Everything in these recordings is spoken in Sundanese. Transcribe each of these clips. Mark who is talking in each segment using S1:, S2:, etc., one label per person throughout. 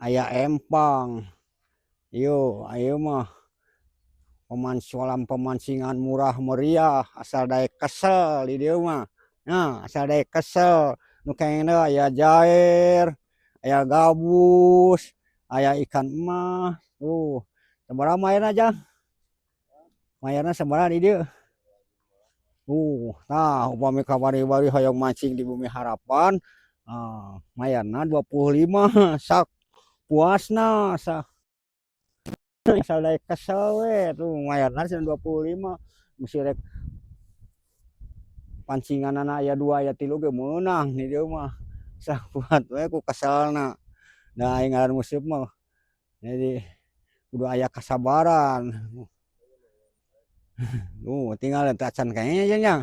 S1: Aya empang. Ieu ieu mah kolam pemancingan murah meriah asal daek kesel di dieu mah. Nah, asal daek kesel nu kengengna aya jair, aya gabus, aya ikan emas. Tuh, sabaraha mayarna Jang? Mayarna sabaraha di dieu? Tah upami kamari-mari hoyong mancing di Bumi Harapan, mayarna 25 sak puasna sa asal daek kesel we tuh mayarna 25 mesti rek pancinganana aya 2 aya 3 ge meunang di dieu mah sakuat we ku keselna. Da aing ngaran musib mah jadi kudu aya kasabaran. Tinggal teh acan kenging aja nya.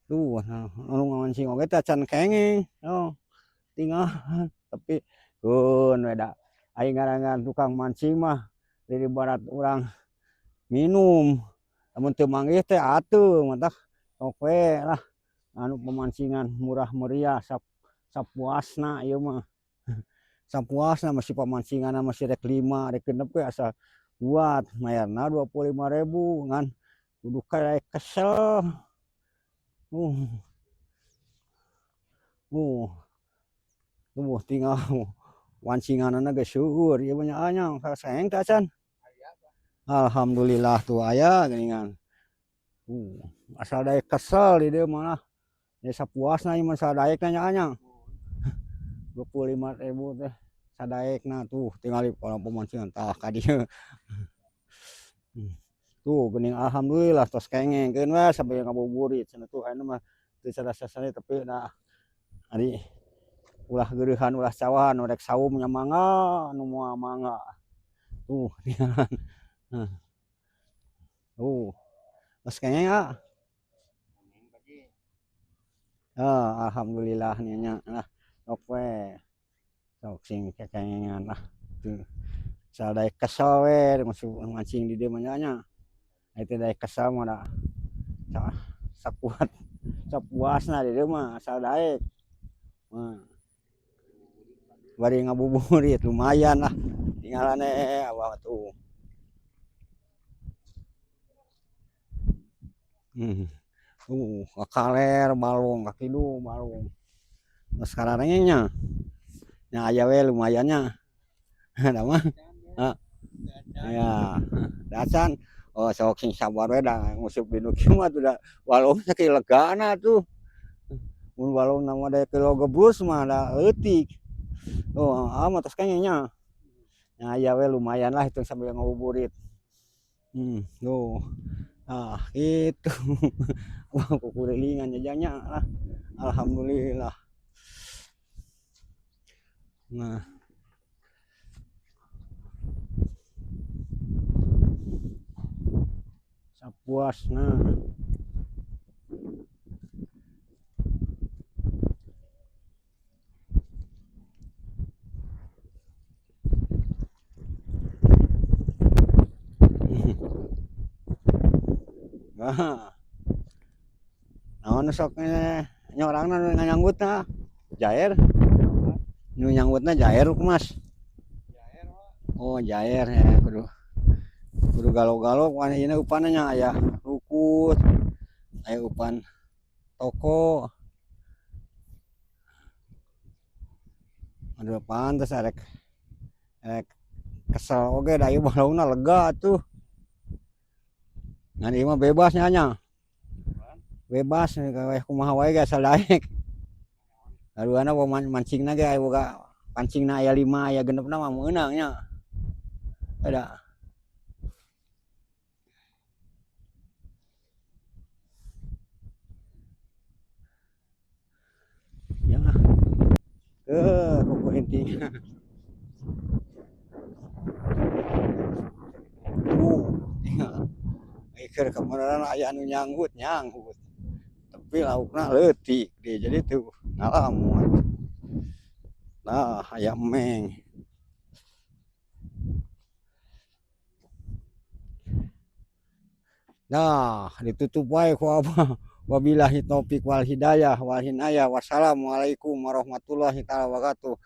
S1: Tuh anu ngamancing oge teh acan kenging. Oh, tinggal tapi keun we da aing ngaran tukang mancing mah dari barat urang minum lamun teu manggih teh atuh matak sok we lah anu pemancingan murah meriah sapuasna ieu mah. Sapuasna masih pemancinganna masih rek 5 rek 6 ge asa kuat mayarna 25.000 ngan kudu kayak kesel. Tuh tinggal wancinganana geus seueur ieu mah nya saeng teh acan. Alhamdulillah tuh aya geuningan. Asal daek kesel di dieu mah lah. Ya sapuasna ieu mah sadaekna nya nya. 25.000 teh sadaekna tuh tingali kolam pemancingan tah ka dieu. Tuh geuning alhamdulillah tos kengeng keun we sambil ngabuburit cenah tuh ayeuna mah teu sarasa-sare tapi da ari ulah geureuhan ulah cawahan nu rek saum nya mangga nu moal mangga. Tuh tinggalan. Tuh tos kengeng ah. Alhamdulillah nya lah sok we sok sing kekengengan lah tuh asal daek kesel we masuk mancing di dieu mah nya aya teh daek kesel mah da sakuat sapuasna di dieu mah asal daek mah bari ngabuburit lumayan lah tinggalan abah tuh. Kaler balong ka kidung balong geus kararengeng nya nya aya we lumayan nya da mah aya acan oh sok sing sabar we da nguseup di nu kieu mah tuh da balongna kieu legana tuh mun balongna mah da kilo gebrus mah da leutik oh mah tos kengeng nya nya aya we lumayan lah hitung sambil ngabuburit. Tuh. Ah, gitu. Wah, kukulilingan jajanya lah. Alhamdulillah. Nah. Sapuasna. Naon sok nyorangna nu nganyanggutna jair. Nu nyanggutna jair Mas. Oh jair ya kudu kudu galo-galo kan ieu upanna nya aya rukut, aya upan toko. Aduh pantes arek rek kesel oge da ieu balauna lega atuh. Ngan ieu mah bebas nya nya. Bebas kumaha wae ge asal daek. Kaduana mancingna ge aya boga pancingna aya 5 aya 6 na mah meunang nya. Ada. Ya. Kuku intinya. Tinggal. Iker kebenaran aya anu nyanggut nyanggut. Tapi laukna leutik dia jadi tuh ngalamun. Nah, aya meng. Nah, ditutup wae ku abah. Wabillahi taufik wal hidayah wal hinayah. Wassalamualaikum warahmatullahi taala wabarakatuh.